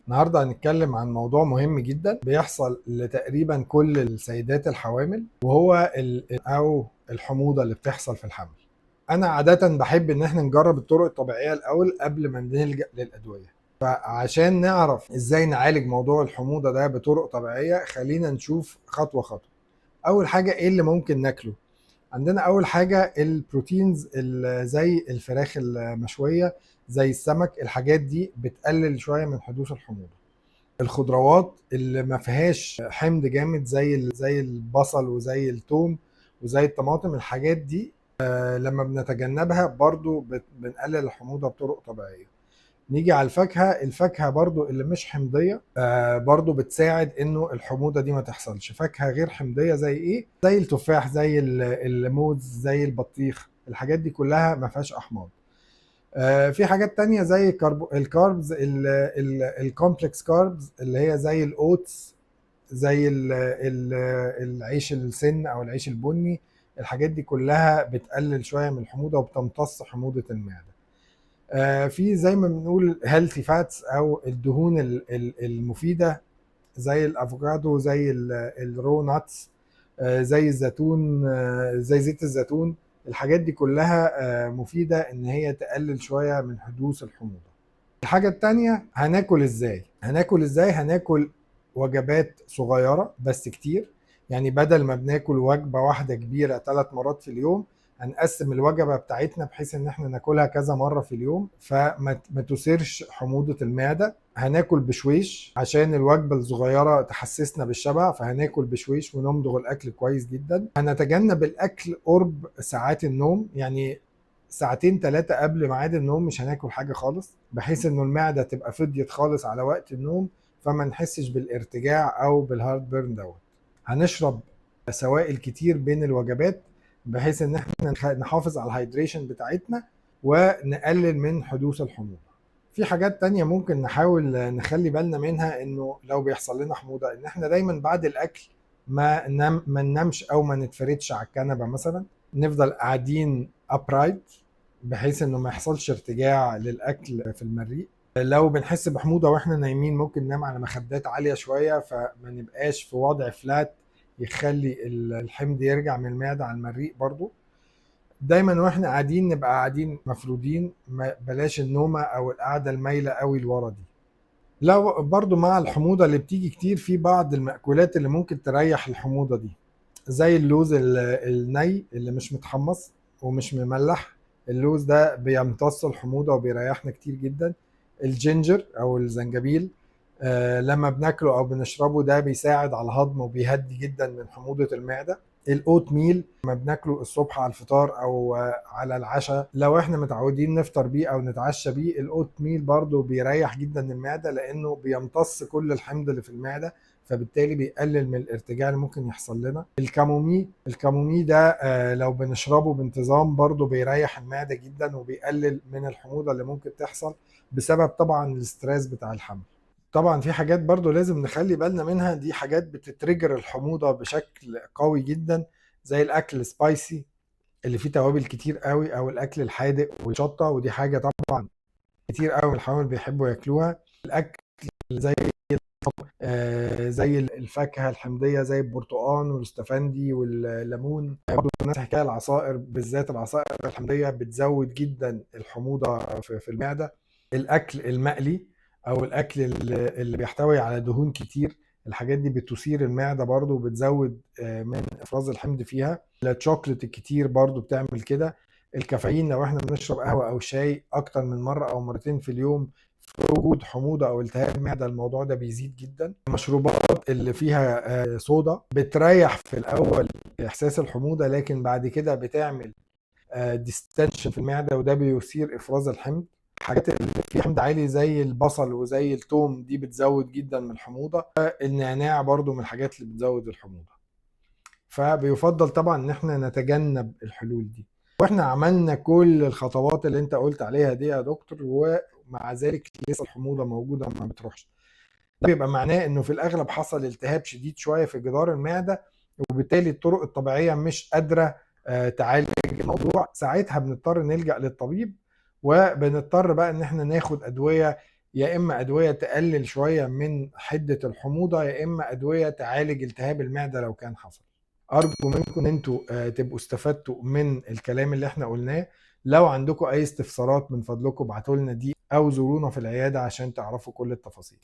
النهارده هنتكلم عن موضوع مهم جدا بيحصل لتقريبا كل السيدات الحوامل، وهو او الحموضة اللي بتحصل في الحمل. انا عادة بحب ان احنا نجرب الطرق الطبيعية الاول قبل ما نلجأ للأدوية. فعشان نعرف ازاي نعالج موضوع الحموضة ده بطرق طبيعية، خلينا نشوف خطوة خطوة. اول حاجة، ايه اللي ممكن ناكله؟ عندنا اول حاجة ال proteins، زي الفراخ المشويه، زي السمك، الحاجات دي بتقلل شوية من حدوث الحموضه. الخضروات اللي ما فيهاش حمض جامد زي البصل وزي الثوم وزي الطماطم، الحاجات دي لما بنتجنبها برضو بنقلل الحموضة بطرق طبيعيه. نيجي على الفاكهه، الفاكهة برضو اللي مش حمضيه برضو بتساعد انه الحموضة دي ما تحصلش. فاكهة غير حمضيه زي ايه؟ زي التفاح، زي الموز، زي البطيخ، الحاجات دي كلها ما فيهاش احماض. في حاجات تانية زي ال carbs، ال complex carbs اللي هي زي ال oats، زي العيش السن او العيش البني، الحاجات دي كلها بتقلل شوية من الحموضة وبتمتص حموضه المعده. في زي ما بنقول healthy fats او الدهون المفيده، زي الافوكادو، زي ال raw nuts، زي الزيتون، زي زيت الزيتون، الحاجات دي كلها مفيدة ان هي تقلل شوية من حدوث الحموضه. الحاجة التانية، هناكل ازاي؟ هناكل ازاي؟ هناكل وجبات صغيرة بس كتير. يعني بدل ما بناكل وجبة واحدة كبيرة 3 مرات في اليوم، هنقسم الوجبة بتاعتنا بحيث ان احنا ناكلها كذا مرة في اليوم، فما ما تثيرش حموضة المعدة. هناكل بشويش عشان الوجبة الصغيرة تحسسنا بالشبع، فهناكل بشويش ونمضغ الأكل كويس جدا. هنتجنب الأكل قرب ساعات النوم، يعني ساعتين 3 قبل ميعاد النوم مش هناكل حاجة خالص، بحيث انه المعدة تبقى فضيت خالص على وقت النوم، فما نحسش بالارتجاع او بال heartburn دوت. هنشرب سوائل كتير بين الوجبات، بحيث ان احنا نحافظ على ال hydration بتاعتنا ونقلل من حدوث الحموضة. في حاجات تانية ممكن نحاول نخلي بالنا منها، انه لو بيحصل لنا حموضة، ان احنا دايما بعد الاكل ما ننامش او ما نتفردش على الكنبة مثلا، نفضل قاعدين upright بحيث انه ما يحصلش ارتجاع للاكل في المريء. لو بنحس بحموضة واحنا نايمين، ممكن ننام على مخدات عالية شوية، فما نبقاش في وضع flat يخلي الحمض يرجع من المعدة على المريء. برضو دايما واحنا قاعدين نبقى قاعدين مفرودين، بلاش النومة او القعدة المايلة قوي لورا دي. لو برضو مع الحموضة اللي بتيجي كتير، في بعض المأكولات اللي ممكن تريح الحموضة دي، زي اللوز الني اللي مش متحمص ومش مملح، اللوز ده بيمتص الحموضة وبيريحنا كتير جدا. ال ginger او الزنجبيل، لما بناكله او بنشربه ده بيساعد على الهضم وبيهدي جدا من حموضة المعدة. ال oatmeal لما بناكله الصبح على الفطار او على العشاء، لو احنا متعودين نفطر بيه او نتعشى بيه، ال oatmeal برضو بيريح جدا المعدة، لانه بيمتص كل الحمض اللي في المعدة، فبالتالي بيقلل من الارتجاع اللي ممكن يحصل لنا. ال chamomile ده لو بنشربه بانتظام برضو بيريح المعدة جدا وبيقلل من الحموضة اللي ممكن تحصل بسبب طبعا ال stress بتاع الحمل. طبعا في حاجات برضو لازم نخلي بالنا منها، دي حاجات بت trigger الحموضة بشكل قوي جدا، زي الاكل ال spicy اللي فيه توابل كتير قوي، او الاكل الحادق والشطة، ودي حاجة طبعا كتير قوي من الحوامل بيحبوا ياكلوها. الاكل زي الفاكهة الحمضية زي البرتقال والاستفندي والليمون. برضه نفس حكاية العصائر، بالذات العصائر الحمضية بتزود جدا الحموضة في المعدة. الأكل المقلي أو الأكل اللي بيحتوي على دهون كتير، الحاجات دي بتثير المعدة برضه وبتزود من إفراز الحمض فيها. الشوكليت الكتير برضه بتعمل كده. الكافيين لو احنا بنشرب قهوة أو شاي أكتر من مرة أو مرتين في اليوم في وجود حموضة أو التهاب معدة، الموضوع ده بيزيد جدا. المشروبات اللي فيها صودا بتريح في الأول إحساس الحموضة، لكن بعد كده بتعمل distension في المعدة، وده بيثير إفراز الحمض. الحاجات اللي فيها حمض عالي زي البصل وزي الثوم دي بتزود جدا من الحموضة. النعناع برضو من الحاجات اللي بتزود الحموضة. فبيفضل طبعا ان احنا نتجنب الحلول دي. واحنا عملنا كل الخطوات اللي انت قلت عليها دي يا دكتور، ومع ذلك لسه الحموضة موجودة ما بتروحش. ده بيبقى معناه انه في الاغلب حصل التهاب شديد شوية في جدار المعدة، وبالتالي الطرق الطبيعية مش قادرة تعالج الموضوع. ساعتها بنضطر نلجأ للطبيب، وبنضطر بقى ان احنا ناخد ادوية. يا اما ادوية تقلل شوية من حده الحموضة، يا اما ادوية تعالج التهاب المعدة لو كان حصل. ارجو منكم ان انتوا تبقوا استفدتوا من الكلام اللي احنا قلناه. لو عندكم اي استفسارات من فضلكم ابعتوا لنا دي، او زورونا في العيادة عشان تعرفوا كل التفاصيل.